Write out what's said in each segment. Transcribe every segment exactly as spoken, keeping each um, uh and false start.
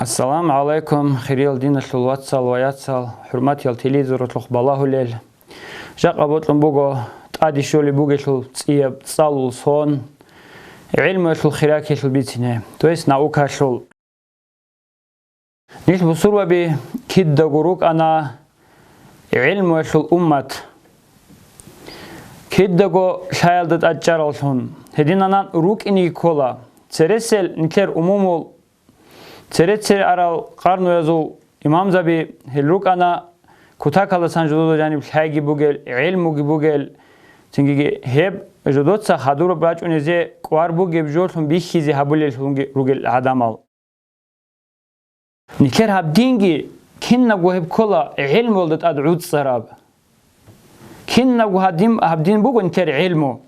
Ассаламу гӀалайкум, хириял диналъул вацал ва яцал, хӀурматиял телевизоралъухъ балагьулел. Жакъа бокьун буго тӀаде щолеб бугелъул цӀияб цӀалул сон, гӀилмуялъул хиракилъул бицине, то есть наукалъул. Нилъ бусурбаби кидаго рукӀана гӀилмуялъул уммат. Кидаго лъаялда тӀадчӀараллъун. Гьединанан рукӀинеги ккола. Цересел нилъер умумул, цере-цере арал къарнуязул имамзаби гьел рукӀана, кутакалдасан жодода жаниб лъайги бугел, гӀилмуги бугел, цинги гьеб жодоца хадур бачӀунезе кӀвар бугеб жолъун бихьизе гьабулеллъунги ругел гӀадамал. Нилъер гьаб динги кинабго гьеб ккола гӀилмуялда тӀад гӀуцӀцӀараб. Кинабго гьадин, гьаб дин буго нилъер гӀилму.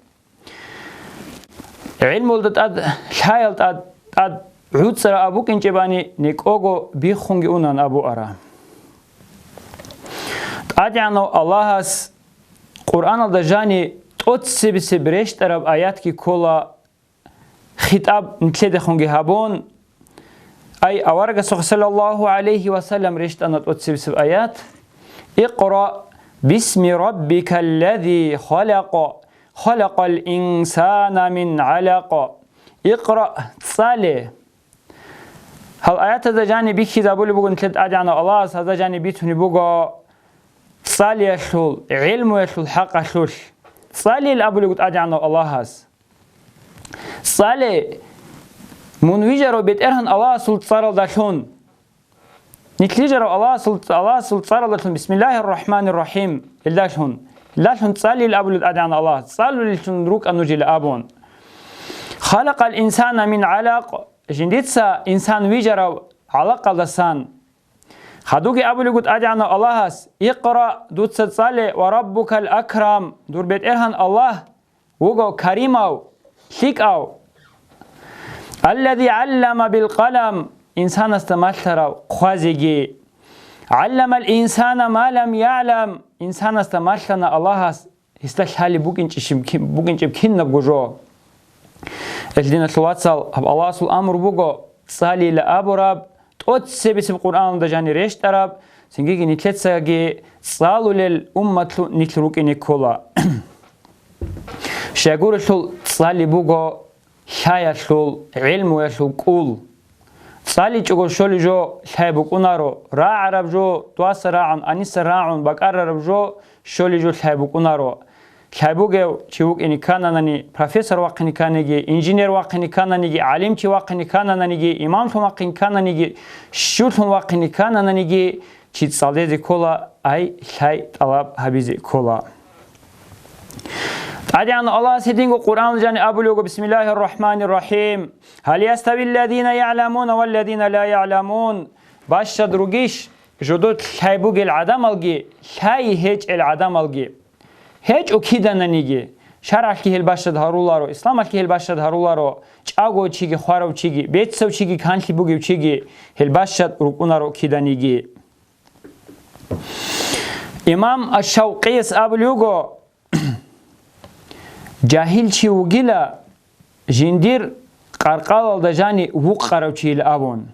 ГӀилмуялда тӀад, лъаял тӀад, тӀад гӀуцӀцӀараб букӀинчӀебани, некӀого биххунги унан абу ара. ТӀадегӀанав Аллагьас Къуръаналда жани тӀоцебесеб рещтӀараб аятги ккола, хитӀаб нилъедехунги гьабун, ай, аварагасухъ саллаллагьу гӀалайгьи ва саллам рещтӀана тӀоцебесеб аят: «Икъра бисми раббикаллази халакъ, халакъал инсана мин гӀалакъ». Икъра, цӀале. Гьал аятазда жани бихьизабулеб буго нилъер ТӀадегӀанав Аллагьас, гьазда жани бицунеб буго цӀалиялъул, гӀилмуялъул хӀакъалъулъ. ЦӀалил абулеб буго ТӀадегӀанав Аллагьас. ЦӀале мун вижарав БетӀергьан Аллагьасул цӀаралдалъун. Нилъ вижарав Аллагьасул, Аллагьасул цӀаралдалъун, бисмиллагьир рахӀманир рахӀим, илдалъун. Илдалъун цӀалил абулел ТӀадегӀан Аллагь, цӀалулеллъун рукӀа нужила абун. Халакъал инсана мин гӀалакъ, жиндица инсан вижарав гӀалакъалдасан. Хадуги абулего ТӀадегӀанав Аллагьас: «Икъра, дуца цӀале, ва раббукал акрам, дур БетӀергьан Аллагь вуго каримав, лъикӀав». «Аллази гӀаллама бил къалам», инсанасда малъарав хъвазеги. «ГӀалламал инсана ма лам ягӀлам», инсанасда малъана Аллагьас гьесда лъалеб букӀинчӀищ-, букӀинчӀеб кинабго жо. Эл диналъул вацал, гьаб Аллагьасул амру буго цӀалила абураб, тӀоцебесеб Къуръаналда жани рещтӀараб, цинги нилъецаги цӀалулел умматлъун нилъ рукӀине ккола. Щайгурелъул цӀали буго лъаялъул, гӀилмуялъул кӀул. ЦӀаличӀого щолеб жо лъай букӀунаро, рагӀараб жо, дваса рагӀун, аниса рагӀун, бакӀарараб жо щолеб жо лъай букӀунаро. Лъай бугев чи вукӀине ккананани, профессор вахъине кканиги, инженер вахъине ккананиги, гӀалимчи вахъине кканананиги, имамлъун вахъине ккананиги, щуллъун вахъине кканананиги, чи цӀалдезе ккола, ай лъай тӀалаб гьабизе ккола. ТӀадегӀан Аллагьас гьединго Къуръан жани абулего: «Бисмиллагьир рахӀманир рахӀим. Гьал яставилладина ягӀламуна валладина ла ягӀламун». Бащад ругищ жодор лъай бугел гӀадамалги, лъай гьечӀел гӀадамалги? ГьечӀо кидананиги, шаргӀалъги гьел бащад гьаруларо, исламалъги гьел бащад гьаруларо, чӀаго чиги, хварав чиги, бецав чиги, канлъи бугев чиги гьел бащад рукӀунаро киданиги. Имам Аш-Шавкъияс абулев вуго: «Жагьил чи вугила, жиндир къаркъалалда жани вукъарав чийил», – абун.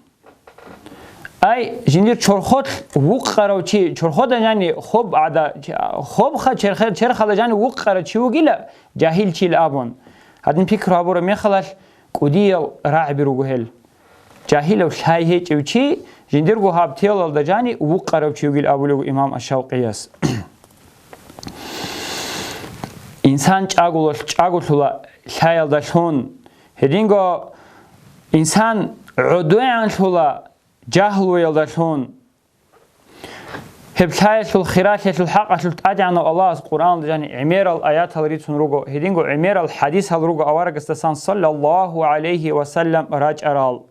Ай, жиндир чорхолъ вукъарав чи, чорхода жани хоб гӀада-, хобха черхе-, черхалда жани вукъарав чи вугила, жагьил чийил абун. Гьадин пикру гьабураб мехалъ, кӀудиял рагӀаби руго гьел. Жагьилав лъай гьечӀев чи, жиндирго гьаб телалда жани вукъарав чи вугил абулев имам Аш-Шавкъияс. Инсан чӀаголъ-, чӀаголъула лъаялдалъун, гьединго инсан гӀодвегӀанлъула жагьлуялдалъун. Гьеб лъаялъул хиралъиялъул хӀакъалъулъ ТӀадегӀанав Аллагьас Къуръаналда жани гӀемерал аятал рицун руго, гьединго гӀемерал хӀадисал руго аварагасдасан саллаллагьу гӀалайгьи ва саллам рачӀарал.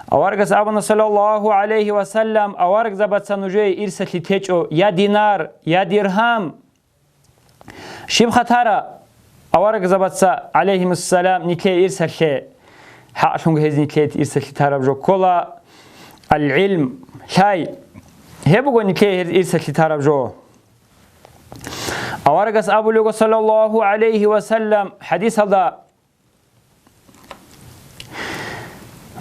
Аварагас абуна саллаллагьу гӀалайгьи ва саллам, аварагзабаца нужее ирсалъи течӀо я динар, я диргьам. Щиб хатара аварагзабаца, гӀалайгьимуссалам, нилъее ирсалъе? ХӀакълъунго гьез нилъее ирсалъи тараб жо ккола, ал-гӀилм, лъай. Гьеб буго нилъее гьез ирсалъи тараб жо. Аварагас абулего, саллаллагьу гӀалайгьи ва саллам, хӀадисалда: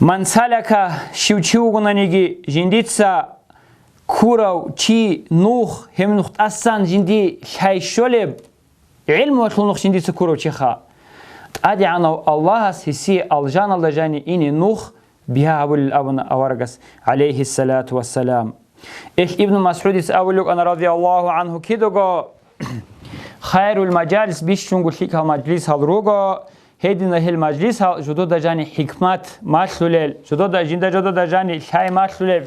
Ман салака, щив чи вугонаниги жиндица ккурав чи нух, гьеб нух тӀасан жинди лъай щолеб, гӀелмуялъул нух жиндица ккурав чиха, ТӀадегӀанав Аллагьас гьесие алжаналда жани ине нух бигьа гьабулел абуна аварагас, гӀалайгьиссалату вассалам. Эх, Ибну МасгӀудица абулев вукӀана, радияллагьу гӀанхӀу, кидаго, хайрул мажалис, бищунго лъикӀал мажлисал руго, гьедина гьел мажлисал жодода жани хӀикмат малъулел, жодода, жинда жодода жани лъай малъулел,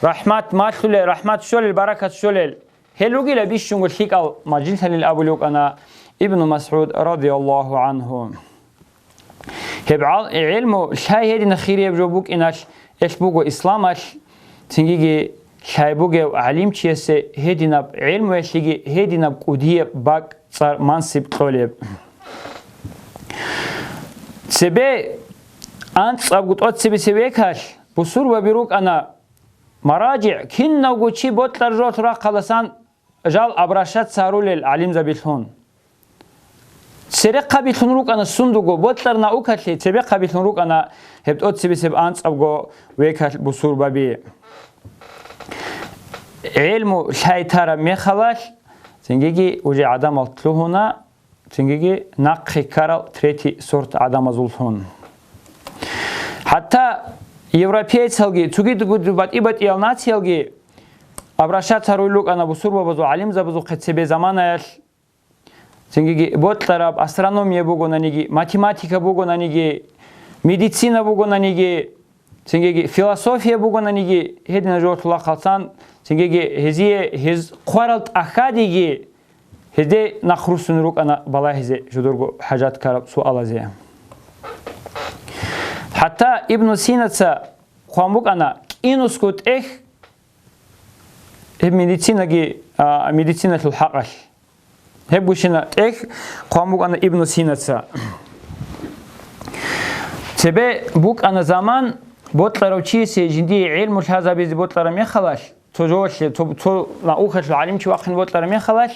рахӀмат малъулел, рахӀмат щолел, баракат щолел. Гьел ругила бищунго лъикӀал мажлисалил абулев вукӀана Ибну МасгӀуд, радияллагьу гӀанхӀу. Гьеб гӀал-, гӀелму лъай гьедина хирияб жо букӀиналъ, элъ буго исламалъ, цингиги лъай бугев гӀалимчиясе гьединаб гӀелмуялъеги гьединаб кӀудияб бакӀ цӀар мансиб кьолеб. Цебе анцӀабго тӀоцебесеб векалъ бусурбаби рукӀана, маражигӀ, кинавго чи бокьараб жоялъул рахъалдасан жал обращаться гьарулел гӀалимзабилъун. Церехъабилъун рукӀана сундуго, бокьараб наукалъе цебехъабилъун рукӀана гьеб тӀоцебесеб анцӀабго векалъ бусурбаби. ГӀелму лъай тараб мехалъ, цингиги уже гӀадамал лъугьуна, цингиги нахъе ккарал третий сорт гӀадамазуллъун. ХӀатта европейцалги, цогидго батӀи-батӀиял нациялги обращаться гьарулел рукӀана бусурбабазул гӀалимзабазухъе цебе заманаялъ, цингиги бокьараб астрономия бугонаниги, математика бугонаниги, медицина бугонаниги, цингиги философия бугонаниги, гьедина жоялъул рахъалдасан, цингиги гьезие гьез хъварал тӀахьадиги, гьезде нахъруссун рукӀана балагьизе жодорго хӀажат ккараб суалазе. ХӀатта Ибну Синаца хъван букӀана кӀинусго тӀехь гьеб медицинаги, а, медициналъул хӀакъалъ. Гьеб гущина тӀехь хъван букӀана Ибну Синаца. Цебе букӀана заман, бокьарав чиясе жиндие гӀелму лъазабизе бокьараб мехалъ, цо жоялъе, цо, цо наукалъул гӀалимчи вахъин бокьараб мехалъ,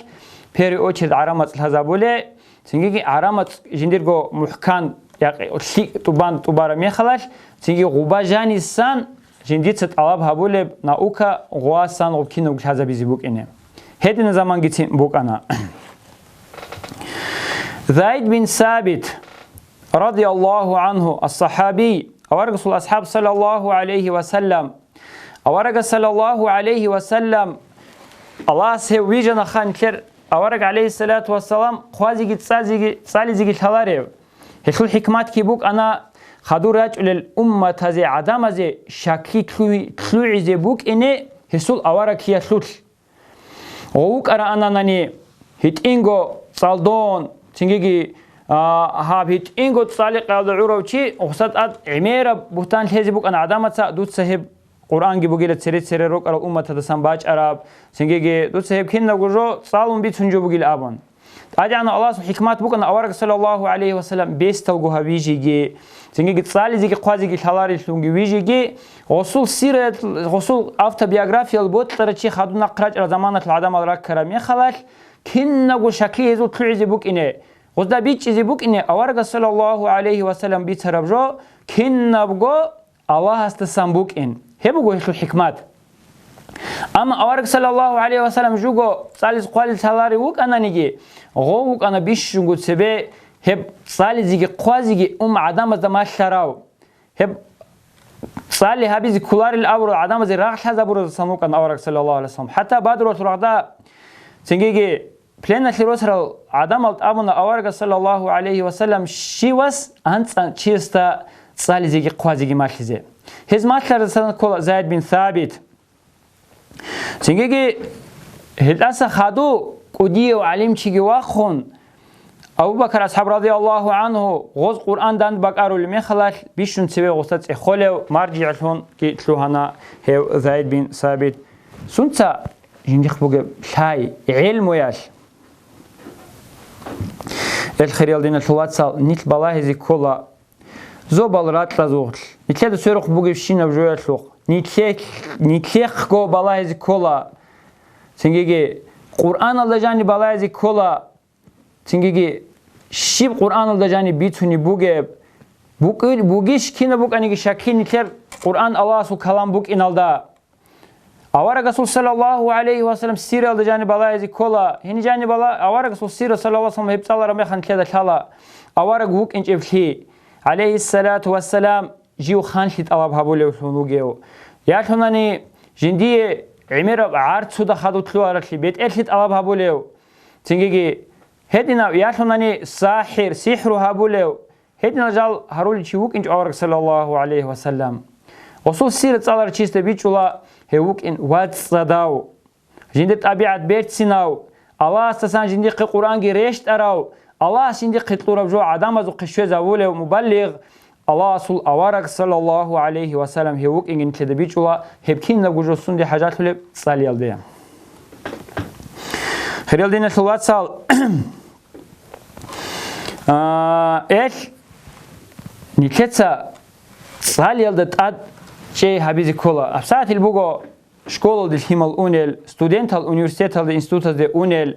первый очередь гӀарамацӀ лъазабуле, цингиги гӀарамацӀ жиндирго мухӀкан, якъи лъикӀ тӀубан тӀубараб мехалъ, цинги гъуба жанисан жиндица тӀалаб гьабулеб наука гъувасан гъуб кинабго лъазабизе букӀине. Гьедина замангицин букӀана. Зайд бин Сабит, радияллагьу гӀанхӀу, ас-сахабий, аварагасул асхӀаб, саллаллагьу гӀалайгьи ва саллам, аварагас, саллаллагьу гӀалайгьи ва саллам, Аллагьас гьев вижана ха нилъер авараг, гӀалайгьиссалату вассалам, хъвазеги цӀазеги, цӀализеги лъаларев. Гьелъул хӀикматги букӀана хадур рачӀулел умматазе, гӀадамазе щаклъи лъугьи-, лъугӀизе букӀине гьесул авараг киялъулъ. Гъов вукӀараананани гьитӀинго цӀалдон, цингиги, а, гьаб гьитӀинго цӀаликъиялда гӀурав чи, гъуса тӀад гӀемераб бугьтан лъезе букӀана гӀадамаца, дуца гьеб Къуръанги бугила цере-цере рукӀарал умматадасан бачӀараб, цингиги дуца гьеб кинабго жо цӀалун бицун жо бугил абун. ТӀадегӀанав Аллагьасул хӀикмат букӀана авараг, саллаллагьу гӀалайгьи ва саллам, бесдалго гьаб вижиги, цингиги цӀализеги хъвазеги лъаларелъунги вижиги, гъосул сират, гъосул автобиографиял бокьарав чи хадуб нахъ рачӀарал заманалъул гӀадамал раккараб мехалъ, кинабго щаклъи гьезул лъугӀизе букӀине, гъозда бичӀчӀизе букӀине аварагас, саллаллагьу гӀалайгьи ва саллам, бицараб жо кинабго Аллагьасдасан букӀин. Гьеб буго гьелъул хӀикмат. Амма авараг, саллаллагьу гӀалайгьи ва саллам, жуго цӀализ-хъвализ лъаларев вукӀананиги, гъов вукӀана бищунго цебе гьеб цӀализеги хъвазеги ум гӀадамазда малъарав. Гьеб цӀали гьабизе кколарел абурал гӀадамазе рагъ лъазабураздасан вукӀана авараг, саллаллагьу гӀалайгьи ва саллам. ХӀатта Бадруялъул рагъда цингиги пленалъе росарал гӀадамал абуна аварагас, саллаллагьу гӀалайгьи ва саллам, щивас анцӀан чиясда цӀализеги хъвазеги малъизе. Гьез малъараздасан ккола Зайд бин Сабит. Цингиги гьелдаса хадув кӀудияв гӀалимчиги вахъун, Абу Бакар асхӀаб, радияллагьу гӀанхӀу, гъоз Къуръан дандбакӀарулеб мехалъ бищун цеве гъоса цӀехолев маржигӀлъунги лъугьана гьев Зайд бин Сабит. Сунца жиндихъ бугеб лъай, гӀелмуялъ. Эл хириял диналъул вацал, нилъ балагьизе ккола зобал ракьазухъ, нилъеда сверухъ бугебщинаб жоялъухъ, нилъе-, нилъехъго балагьизе ккола, цингиги Къуръаналда жани балагьизе ккола, цингиги щиб Къуръаналда жани бицунеб бугеб, БукӀи-, бугищ кинаб букӀаниги щаклъи нилъер Къуръан Аллагьасул калам букӀиналда. Аварагасул саллаллагьу гӀалайгьи ва саллам сиралда жаниб балагьизе ккола, гьениб жаниб бала-, аварагасул сира саллаллагьу гӀалайгьи ва саллам гьеб цӀалараб мехалъ нилъеда лъала авараг вукӀинчӀеблъи, гӀалайгьиссалату вассалам, жив ханлъи тӀалаб гьабулевлъун вугев. Ялъунани жиндие гӀемераб гӀарцуда хадув лъугьаралъи, бетӀерлъи тӀалаб гьабулев. Цингиги гьединав, ялъунани сахӀир, сихӀру гьабулев. Гьединал жал гьарулев чи вукӀинчӀо авараг саллаллагьу гӀалайгьи ва саллам. Расул сира цӀаларав чиясда бичӀчӀула гьев вукӀин вацӀцӀадав, жиндир тӀабигӀат берцинав, Аллагьасдасан жиндихъе Къуръанги рещтӀарав, Аллагьас жиндихъе кьураб жо гӀадамазухъе щвезавулев мубаллигъ, Аллагьасул авараг саллаллагьу гӀалайгьи ва саллам гьев вукӀинги нилъеда бичӀчӀула, гьеб кинабго жо сунде хӀажалъулеб цӀалиялде. Хириял диналъул вацал, А, эл нилъеца цӀалиялда тӀад чӀей гьабизе ккола. ГьабсагӀатил буго школалде лъимал унел, студентал университеталде, институтазде унел,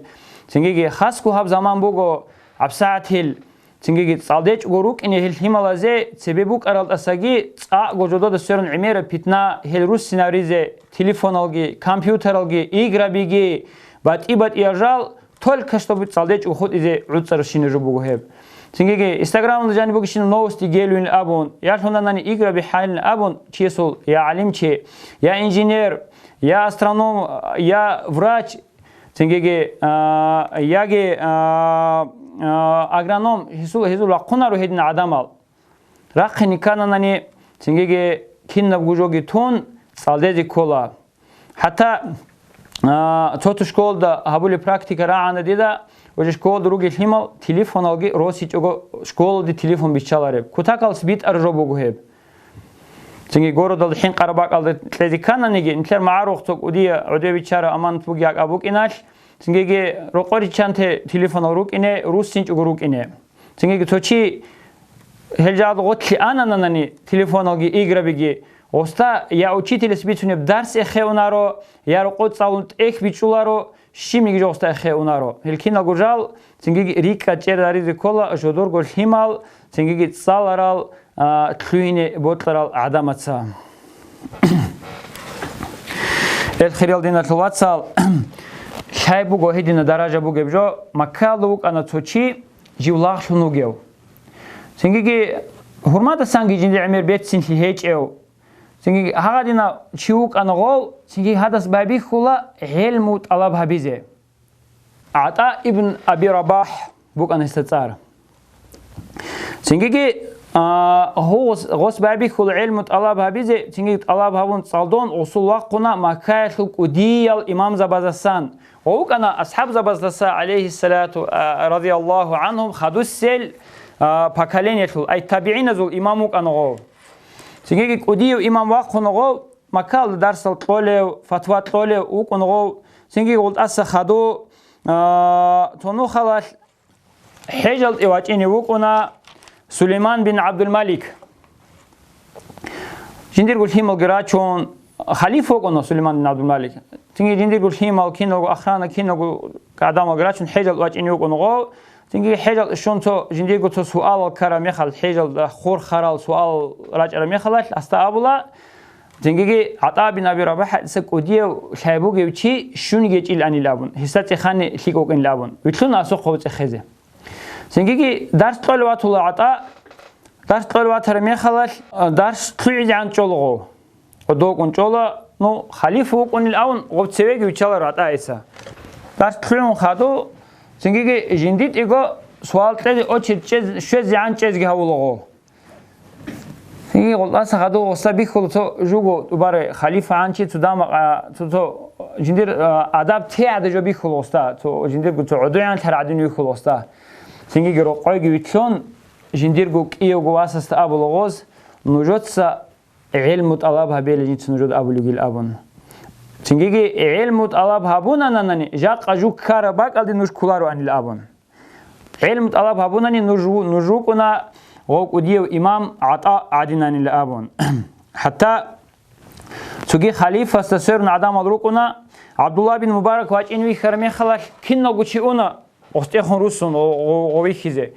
цингиги хасго гьаб заман буго гьабсагӀатил, цингиги цӀалдечӀого рукӀине гьел лъималазе цебе букӀарал тӀасаги цӀакъго жодода сверун гӀемераб питна гьел руссинаризе, телефоналги, компьютералги, играбиги, батӀи-батӀиял жал, только чтобы цӀалдечӀого хутӀизе гӀуцӀарабщинаб жо буго гьеб. Цингиги Инстаграмалда жаниб бугищин новости гелуин абун, я лъунанани играби хӀалин абун, чиясул я гӀалимчи, я инженер, я астроном, я врач, цингиги, а, яги, а, а, агроном, гьесул, гьезул вахъунаро гьедин гӀадамал. Рахъине ккананани, цингиги кинабго жоги тун, цӀалдезе ккола. ХӀатта, а, цо-цо школалда гьабулеб практика рагӀана дида, уже школалда ругел лъимал телефоналги росичӀого школалде телефон биччалареб. Кутакалъ битӀараб жо буго гьеб. Цинги городалда хӀинкъараб бакӀалда кьезе ккананиги, нилъер магӀарухъ цо кӀудияв гӀодов биччараб аманат бугеб бакӀ букӀиналъ, цингиги рокъориччанте телефонал рукӀине, руссинчӀого рукӀине. Цинги цо чи гьел жал гъорлъе анананани, телефоналги играбиги, гъосда я учителас бицунеб дарс эхе унаро, я рокъо цӀалун тӀехь бичӀчӀуларо, щибниги жо гъосда эхе унаро. Гьел киналго жал цинги рикӀкӀад чӀедаризе ккола жодорго лъимал, цинги цӀаларал, а, лъугьине бокьарал гӀадамаца. Эл хириял диналъул вацал, лъай буго гьедина даража бугеб жо, Маккаялда вукӀана цо чи, жив лагълъун вугев. Цингиги гьурмадасанги жинди гӀемер берцинлъи гьечӀев. Цинги гьагъадинав чи вукӀана гъов, цинги гьадас байбихьула гӀелму тӀалаб гьабизе. ГӀатӀа ибн Аби Рабахь букӀана гьесда цӀар. Цингиги, а, гъос, гъос байбихьула гӀелму тӀалаб гьабизе, цинги тӀалаб гьабун цӀалдон гъосул вахъуна Маккаялъул кӀудиял имамзабаздасан. Ва вукӀана асхӀабзабаздаса, гӀалайгьиссалату, а, радияллагьу гӀанхум, хадусел, а, поколениялъул, ай табигӀиназул имам вукӀана гъов. Цинги кӀудияв имам вахъуна гъов, Маккаялда дарсал кьолев, фатва кьолев вукӀуна гъов. Цинги гъултӀаса хаду, а, цо нухалалъ ХӀежалде вачӀине вукӀуна Сулейман бин ГӀабдулмалик. Жиндирго лъималги рачун, халиф вукӀуна Сулейман бин ГӀабдулмалик. Цинги жиндирго лъимал, киналго охрана, киналго гӀадамалги рачун, хӀежалде вачӀине вукӀуна гъов. Цинги хӀежалде щун цо, жиндирго цо суалал ккараб мехалъ, хӀежалда хурхарал суал рачӀараб мехалъ, гьасда абула, Цингиги ГӀатӀа бин Аби РабахӀица кӀудияв лъай бугев чи щун гьечӀиланил абун, гьесда цӀехани лъикӀ вукӀинил абун, вилълъун асухъ гъов цӀехезе. Цингиги дарс кьолев ватула ГӀатӀа, дарс кьолев ватараб мехалъ, а, дарс лъугӀизегӀан чӀола гъов. ГӀодов вукӀун чӀола, ну, халифа вукӀунил абун, гъов цевеги виччаларо ГӀатӀаица. Дарс лъугӀун хаду, цингиги жиндитӀиго суал кьезе очередь чӀез-, щвезегӀан чӀезги гьавула гъов. Гье, гъултӀаса хадув гъоса бихьула цо жуго тӀубарай халифа гӀанчи цо дамакъа, цо, цо жиндир, а, адаб тегӀада жо бихьула гъоста, цо жиндирго цо гӀодойгӀанлъар гӀадин вихьула гъоста. Цинги рокъойги витлъун, жиндирго кӀиявго васасда абула гъоз, нужеца гӀелму тӀалаб гьабейилан жинца нужеда абулеб бугил абун. Цинги гӀелму тӀалаб гьабунанани, жакъа жуг ккараб бакӀалде нуж кколароанил абун. ГӀелму тӀалаб гьабунани нуж ву-, нуж вукӀуна гъов кӀудияв имам ГӀатӀа гӀадинанила абун. ХӀатта цоги халифасда сверун гӀадамал рукӀуна, ГӀабдулла бин Мубарак вачӀин вихьараб мехалъ киналго чи уна гъостӀехун руссун гъо-, гъо-, гъов вихьизе.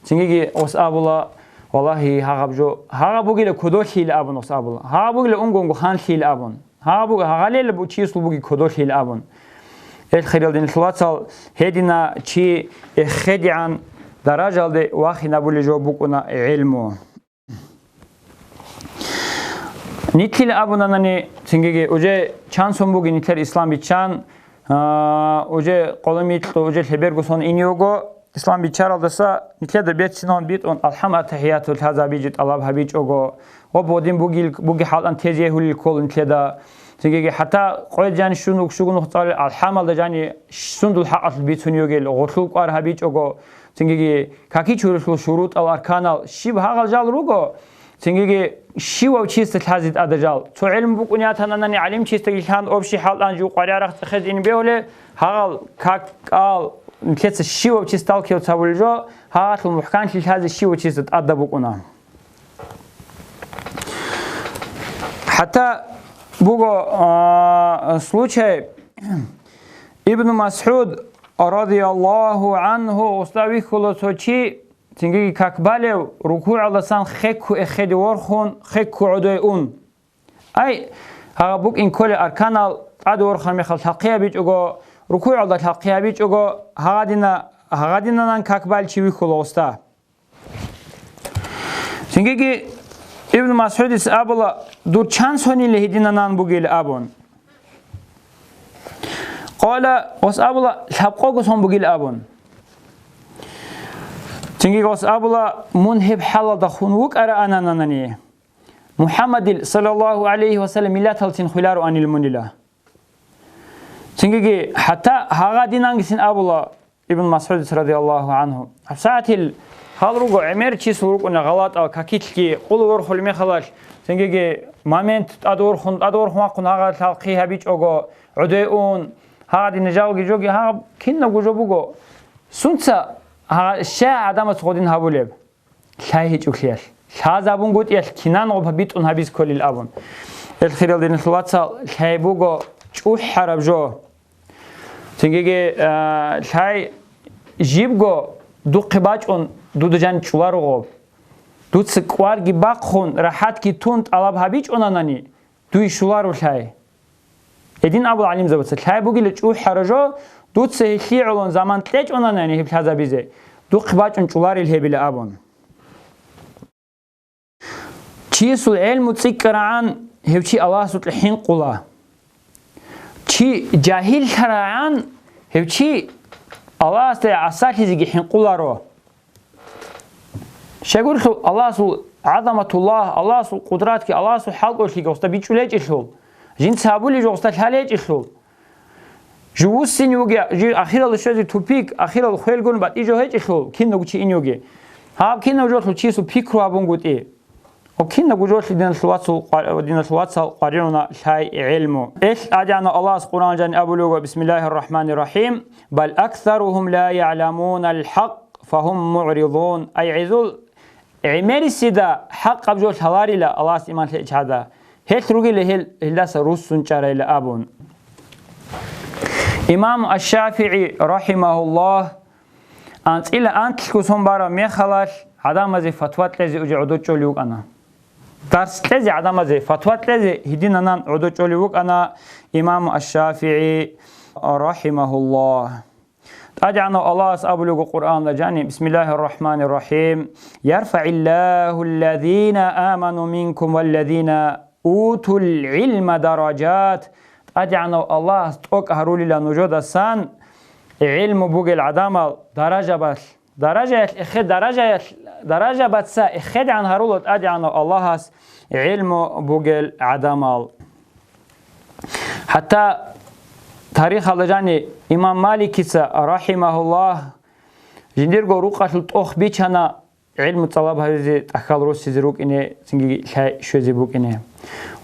Цингиги гъос абула, Валлагьи, гьагъаб жо, гьагъаб бугила кодолъил абун ос абула. Гьагъаб бугила унго-унго ханлъил абун. Гьагъаб буг-, гьагъалел бу-, чиясул буги кодолъил абун. Эл хирал динлъул вацал, гьедина чи эхедигӀан даражалде вахинабулел жо букӀуна гӀелму. Нилъил абунанани, цингиги, уже чан сон буги нилъер ислам биччан, а, уже къоло микьу, уже лъеберго сон ине вуго, ислам биччаралдаса нилъеда берцинаван битӀун, алхӀам, аттахӀияту лъазабиги тӀалаб гьабичӀого, ва бодин бугил, буги хӀалтӀан тезе гьулил ккол нилъеда. Цингиги хӀатта къояз жани щун укшугу нух цӀалел, алхӀамалда жани сундул хӀакъалъулъ бицун йогел, гъолъул кӀвар гьабичӀого, цингиги каки чурулъул шурутӀал, арканал щиб гьагъал жал руго, цингиги щивав чиясда лъазе тӀада жал. Цо гӀелму букӀуни ятананани гӀалимчиясдаги лъан общий хӀалтӀан жив къваригӀарахъ цӀехезе ин бегьулел, гьагъал как-, кӀал, нилъеца щивав чияс талкивац гьабулел жо, гьагъалъул мухӀканлъи лъазе щивав чиясда тӀада букӀуна. ХӀатта буго, а, случай, Ибн МасгӀуд радияллагьу гӀангьу, гъосда вихьула цо чи, цингиги как балев, рукугӀалдасан хекку эхеде ворхун, хекку гӀодой ун. Ай, гьагъа букӀин кколел арканал тӀаде ворхун мехалъ лъалхъи гьабичӀого, рукугӀалда лъалхъи гьабичӀого, гьагъадина, гьагъадинанан как балев чи вихьула гъосда. Цингиги Ибн МасгӀудис абула, дур чан сониле гьединанан бугел абун. Къала, гъос абула, лъабкъого сон бугел абун. Цингиги гъос абула, мун гьеб хӀалалда хун вукӀараананани, МухӀаммадил, саллаллагьу гӀалайгьи ва саллам, миллаталцин хвелароанил мунила. Цингиги хӀатта гьагъадинангисин абула Ибн МасгӀудис радияллагьу гӀангьу. ГьабсагӀатил гьал руго, гӀемер чиясул рукӀуна гъалатӀал какилъги, къулу ворхулеб мехалъ, цингиги момент тӀадворхун, тӀадворхун вахъун гьагъа лъалхъи гьабичӀого, гӀодой ун, гьагъадин жалги жоги, гьагъаб кинабго жо буго. Сунца гьагъа щай гӀадамас гъодин гьабулеб? Лъай гьечӀолъиялъ, лъазабунгутӀиялъ кинан гъоб битӀун гьабиз кколел абун. Эл хирал динлъул вацал, лъай буго чӀухӀараб жо. Цингиги, а, лъай жибго духъе бачӀун дуда жан чӀоларо гъоб. Дуца кӀварги бахъун, рахӀатги тун тӀалаб гьабичӀонанани, дуй щоларо лъай. Гьедин абула гӀалимзабаца, лъай бугила чӀухӀара жо, дуца гьелъие гӀолон заман кьечӀонанани гьеб лъазабизе, духъе бачӀун чӀоларел гьебила абун. Чиясул гӀелму цӀикӀкӀарагӀан, гьев чи Аллагьасукьа хӀинкъула. Чи жагьиллъарагӀан, гьев чи Аллагьасда гӀасалъизеги хӀинкъуларо. Щайгурелъул Аллагьасул гӀазаматуллагь, Аллагьасул къудратги, Аллагьасул хӀалкӀолъиги гъосда бичӀчӀулечӀелъул, жинца гьабулеб жо гъосда лъалечӀелъул, жувуссин вуги, жив ахиралда щвезе тупик, ахирал хвелгун батӀи жо гьечӀелъул, кинавго чи ин йоги. Гьаб кинаб жолъул чиясул пикру гьабунгутӀи. Ва кинабго жолъи диналъул вацал къвар-, диналъул вацал къваригӀуна лъай гӀелму. Эл ТӀадегӀанав Аллагьас Къуръан жани абулего, бисмиллагьир рахӀманир рахӀим, «Бал аксарухум ла ягӀламунал хӀакъ, фагьум мугӀридун». Ай гӀезул гӀемерисида хӀакъаб жо лъаларила Аллагьас иман лъечӀада, гьелъ ругила гьел, гьелдаса руссун чӀарайила абун. Имам аш-ШафигӀи, рахӀимагьуллагь, анцӀила анлъго сон бараб мехалъ гӀадамазе фатва кьезе уже гӀодов чӀолев вукӀана. Дарс кьезе гӀадамазе, фатва кьезе гьединанан гӀодов чӀолев вукӀана имам аш-ШафигӀи, рахӀимагьуллагь. ТӀадегӀанав Аллагьас абулего Къуръанда жани, бисмиллагьир рахӀманир рахӀим, «ЯрфагӀиллагьу аллазина аману минкум валлазина утул гӀилма даражат». ТӀадегӀанав Аллагьас тӀокӀ гьарулила нужедасан гӀилму бугел гӀадамал даражабалъ, даражаялъ эхе-, даражаялъ, даражабаца эхедегӀан гьарула ТӀадегӀанав Аллагьас гӀилму бугел гӀадамал. ХӀатта тарихалда жани имам Маликица, рахӀимагьуллагь, жиндирго рукъалъул тӀох бичана, гӀилму тӀалаб гьабизе тӀахьал руссизе рукӀине, цинги лъай щвезе букӀине.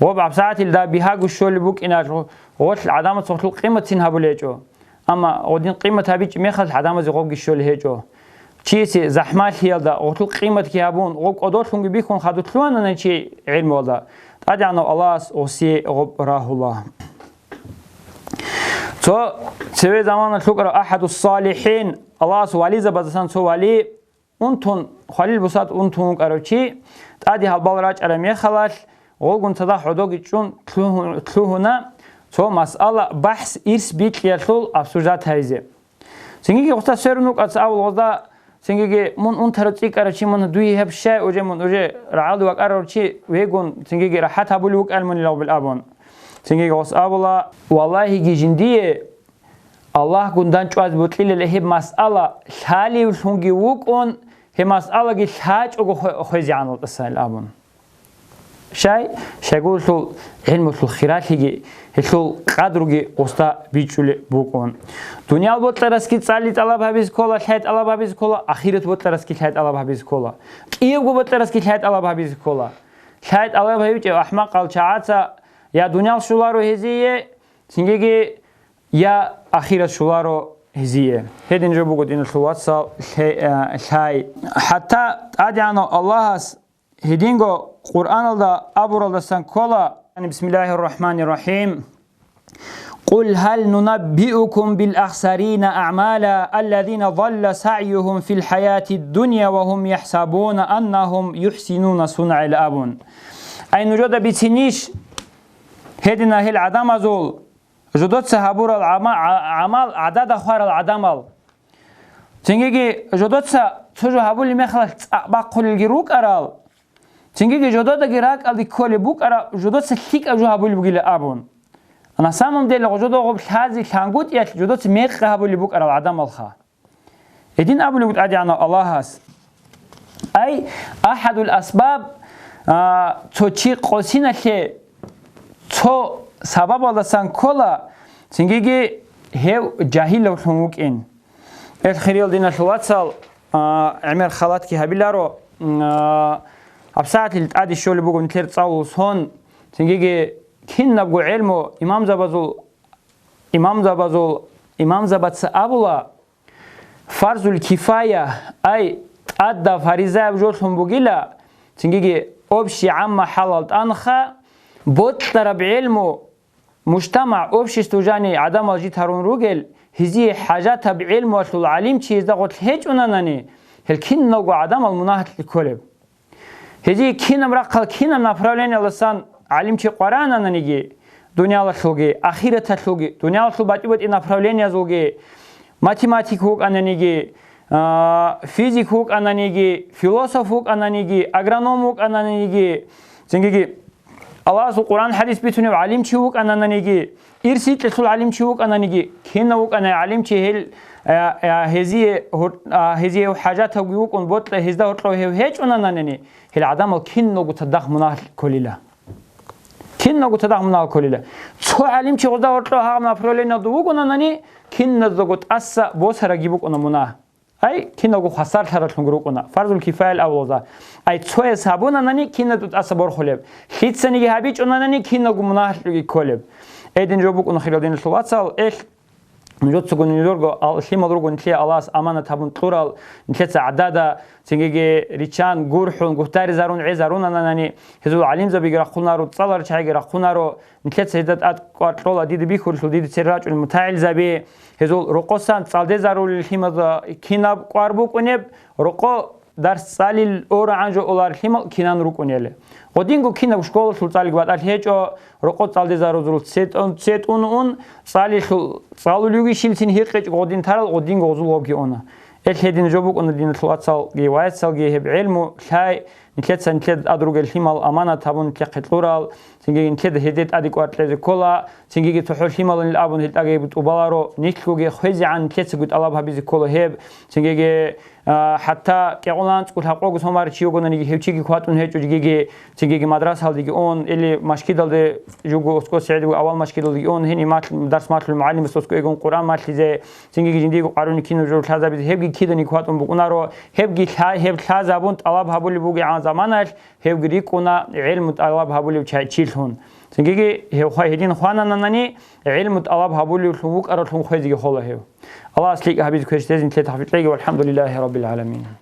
Гъоб гьабсагӀатил дагь бигьаго щолеб букӀиналъ, гъолъ гӀадамаца гъолъул къиматцин гьабулей гьечӀо. Амма гъодин къимат гьабичӀеб мехалъ гӀадамазе гъобги щолей гьечӀо. Чиясе захӀмалъиялда гъолъул къиматги гьабун, гъоб кӀодолъунги бихьун хадур лъугьанани чи гӀилмуялда, ТӀадегӀанав Аллагьас гъосие гъоб рагьула. Цо цеве заманалъ вукӀарав АхӀадус-СалихӀин, Аллагьас вализабаздасан цо вали, унтун хъвалил бусад унтун вукӀарав чи, тӀаде гьалбал рачӀараб мехалалъ, гъолгун цадахъ гӀодоги чӀун лъугьу-, лъугьуна цо масъала, бахӀс, ирс бикьиялъул обсуждать гьайзе. Цинги гъосда сверун вукӀаца абул гъозда, цинги мун унтарав цӀикӀкӀарав чи, мун дуе гьеб щай уже, мун уже рагӀалде вакӀарав чи вегун, цинги рахӀат гьабулев вукӀал мунилавбил абун. Цинги гъос абула, валлагьиги жиндие Аллагьгун дандчӀвазе бокьилел гьеб масъала лъалевлъунги вукӀун, гьеб масъалаги лъачӀого хве-, хвезегӀан ватӀасайил абун. Щай? Щайгурелъул гӀилмулъул хиралъиги, гьелъул къадруги гъосда бичӀчӀулеб букӀун. Дуниял бокьарасги цӀали тӀалаб гьабизе ккола, лъай тӀалаб гьабизе ккола, ахират бокьарасги лъай тӀалаб гьабизе ккола. КӀиябго бокьарасги лъай тӀалаб гьабизе ккола. Лъай тӀалаб гьабичӀев ахӀмакъал чагӀаца я дуниял щоларо гьезие, цинги я ахират щоларо гьезие. Гьедин жо буго, диналъул вацал, лъе-, а, лъай. ХӀатта ТӀадегӀанав Аллагьас гьединго Къуръаналда абуралдасан ккола, бисмиллагьир рахӀманир рахӀим, «Къул гьал нунаббиукум бил ахсарина аъмала, аллазина далла сагӀюгьум фил хӀаятид дунья ва гьум яхӀсабуна аннагьум юхӀсинуна сунагӀа», абун. Ай, нужеда бицинищ гьединал гьел гӀадамазул, жодоца гьабурал гӀама-, гӀа-, гӀамал гӀадада хварал гӀадамал? Цингиги жодоца цо жо гьабулеб мехалъ цӀакъ бахъулелги рукӀарал, цингиги жододаги ракӀалде кколеб букӀараб жодоца лъикӀаб жо гьабулеб бугила абун. На самом деле, жодогъоб лъазе лъангутӀиялъ жодоца мекъи гьабулеб букӀарал гӀадамалха. Гьедин абулеб ТӀадегӀанав Аллагьас: «Ай, ахӀадул асбаб, а, цо чи къосиналъе цо сабабалдасан ккола, цингиги гьев жагьилавлъун вукӀин». Эл хириял диналъул вацал, а, гӀемер халатги гьабиларо, м, а, гьабсагӀатил тӀаде щолеб буго нилъер цӀалул сон, цингиги кинабго гӀелму имамзабазул, имамзабазул, имамзабаца абула, фарзул кифая, ай, тӀадаб фаризаяб жолъун бугила, цингиги общий гӀамма хӀалал тӀанха, бокьараб гӀелму, мужтамагӀ, общество жани гӀадамал жит гьарун ругел, гьезие хӀажатаб гӀелмуялъул гӀалимчи гьезда гъорлъ гьечӀунанани, гьел киналго гӀадамал мунагьалъе кколеб. Гьезие кинаб рахъал, кинаб направлениялдасан гӀалимчи къваранананиги, дуниялалъулги, ахираталъулги, дуниялалъул батӀи-батӀи направлениязулги, математик вукӀананиги, а, физик вукӀананиги, философ вукӀананиги, агроном вукӀананиги, цингиги Аллагьасул Къуръан-хӀадис бицунев гӀалимчи вукӀанананиги, ирсикьелъул гӀалимчи вукӀананиги, кинав вукӀанай гӀалимчи гьел, а, а, гьезие гьур-, а, гьезие хӀажатавги вукӀун бокьа, гьезда гьоркьов гьев гьечӀунанани, гьел гӀадамал киналго цадахъ мунагьалъ кколила. Киналго цадахъ мунагьалъ кколила. Цо гӀалимчи гъозда гьоркьов гьагъаб направлениялда вугонанани, киназдаго тӀаса босарабги букӀуна мунагь. Ай, киналго хвасарлъаралъунги рукӀуна, фарзул кифаял авлаза. Ай, цояс гьабунанани, киназда тӀаса борхулеб. Лъицаниги гьабичӀунанани, киналго мунагьалъги кколеб. Гьедин жо букӀуна, хирал диналъул вацал, эл, нужецаго нилъерго ал-, лъимал руго нилъее Аллагьас аманат гьабун кьурал, нилъеца гӀадада, цингиги риччан, гурхӀун, гутаризарун гӀезарунанани, гьезул гӀалимзабиги рахъунаро, цӀаларчагӀиги рахъунаро, нилъеца гьезда тӀад кӀвар кьола, дида бихьулелъул, дида цере рачӀунел мутагӀилзаби, гьезул рокъосан цӀалдезарулел лъимазда кинаб кӀвар букӀунеб, рокъо дарс цӀалил орагӀан жо олар лъимал кинан рукӀунел. Гъодинго кинаб школалъул цӀалиги батӀалъи гьечӀо, рокъо цӀалдезарузул цетӀун, цетӀун ун, цӀалилъул цӀалулевги щибцин гьикъичӀо гъодин тарал, гъодинго гъозул гъобги уна. Эл гьедин жо букӀуна, диналъул вацалги ваяцалги, гьеб гӀелму лъай, нилъеца нилъеда тӀад ругел лъимал аманат гьабун нилъехъе кьурал, цинги нилъеда гьезде тӀаде кӀвар кьезе ккола, цингиги цохӀо лъималанил абун гьел тӀаги тӀубаларо, нилъгоги хвезегӀан нилъецаго тӀалаб гьабизе ккола гьеб, цингиги, а, хӀатта кӀикъоялда анцӀго лъабкъого сомал чи йигонаниги, гьев чиги хьватӀун гьечӀо жигиги, цингиги мадрасалдеги ун, или машгидалде жуго оскӀо сигӀедиго авал машгидалдеги ун, гьениб мал-, дарс малъулев мугӀалимас оскӀо эгун Къуръан малъизе, цингиги жиндиего къарун кинаб жо лъазабизе, гьебги киданиги хьватӀун букӀунаро, гьебги лъа-, гьеб лъазабун тӀалаб гьабулеб бугебгӀан заманаялъ, гьевги рикӀкӀуна гӀелму тӀалаб гьабулев ча-, чилъун. Цингиги гьев хва-, гьедин хвананани, гӀелму тӀалаб гьабулевлъун вукӀаравлъун хвезеги хола гьев. Аллагьас лъикӀ гьабизе квешлъезе нилъее тавфикъ кьеги, валхӀамдулиллагьи раббил гӀаламин.